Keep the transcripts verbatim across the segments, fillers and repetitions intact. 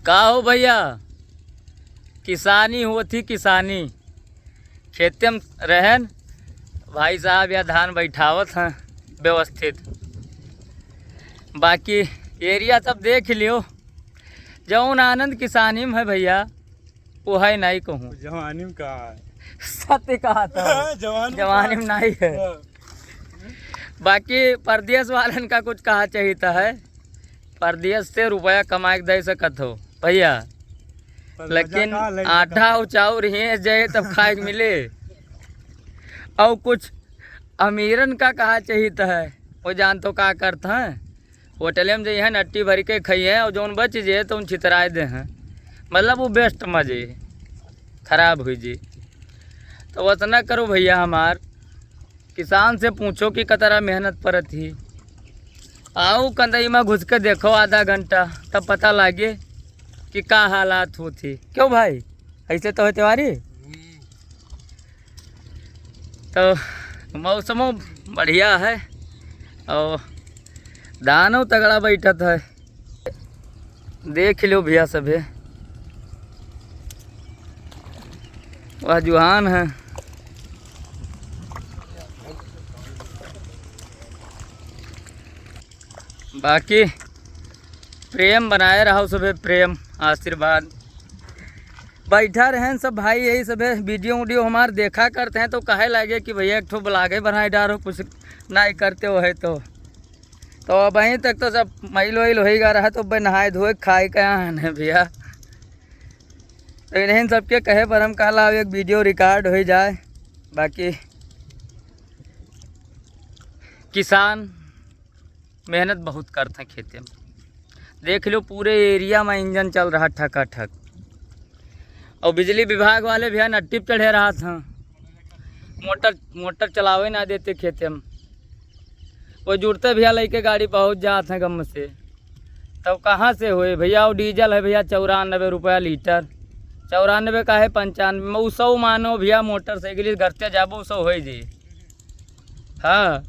का हो भइया, किसानी होत ही किसानी। खेते में रहन, भाई साहब या धान बैठावत हैं व्यवस्थित। बाकी area सब देख लियो, जौन आनंद किसानी में है भइया, वो है नाहीं कहूँ। जवानी में कहाँ है? सत्य कहा था। जवानी में जवानी कहाँ? में नाहीं है। हाँ। बाकी परदेस वालन का कुछ कहा चाहित है, परदेस से रुपया कमाए के दे सकत हो भइया, पर लेकिन मजा का ले आटा सकत? और चाउर ही जाए तब खाए के मिले। और कुछ अमीरन का कहा चाहित है, वो जान तो का करत हैं, होटले में जइहैं, नट्टी भरि के खइहैं और जौन बचि जे तौन छितराए देहैं, मतलब वो waste मजे खराब हुई जी। तो वतना करो भइया हमार, किसान से पूछो कि कतरा मेहनत परत ही। आओ कंदई में घुस के देखो आधा घंटा, तब पता लागे कि का हालात होत ही। क्यों भाई, ऐसे तो है तिवारी? तो मौसमो बढ़िया है और धानो तगड़ा बैठत है। देख लो भइया सभे, वह जुहान है। बाकी प्रेम बनाए रहो सभे, प्रेम आशीर्वाद। बैठा रहन सब भाई, यही सभे video उडियो हमार देखा करत हैं तो कहे लागे कि भइया एक ठो vlog ही बनाए डारो, कुछ नाहीं करते हो है तो। तो अबहीं तक तो सब मैल वैल होई गा रहा, तो अब नहाए धोए खाए के आन है भइया। तो इन्हें सबके कहे पर हम कहला एक video record होई जाए। बाकी किसान मेहनत बहुत करत हैं खेते में, देख लो पूरे area में इंजन चल रहा ठकाठक। और बिजली विभाग वाले भइया नट्टी पे चढ़े रहत हैं, मोटर मोटर चलावे ना देते खेते में। वो जुड़ते भइया लइके गाड़ी पहुँच जात हैं गम से, तब कहाँ से होए भइया? वो डीजल है भइया चौरानबे रुपया लीटर, चौरानबे का है पंचानबे में, उ सौ मानो भइया मोटरसाइकिल घर से जाबो उ सौ होई जी। हाँ,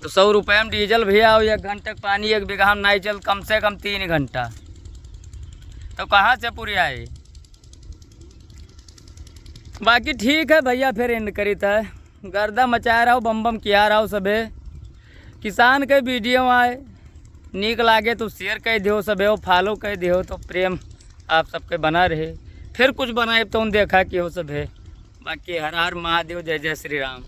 तो सौ रुपया में डीजल भइया, और एक घंटे के पानी एक बीघा में नाहीं चल, कम से कम तीन घंटा, तो कहाँ से पूरी आए? बाकी ठीक है भइया, फिर end करीत है। गर्दा मचाए रहो, बम बम किया रहो सभे। किसान के video आए, नीक लागे तो share कर दियो सभे, और follow कर दियो, तो प्रेम आप सबके बना रहे। फिर कुछ बनाए तो उन देखा कि हो सभे। बाकी हर हर महादेव, जय जय श्री राम।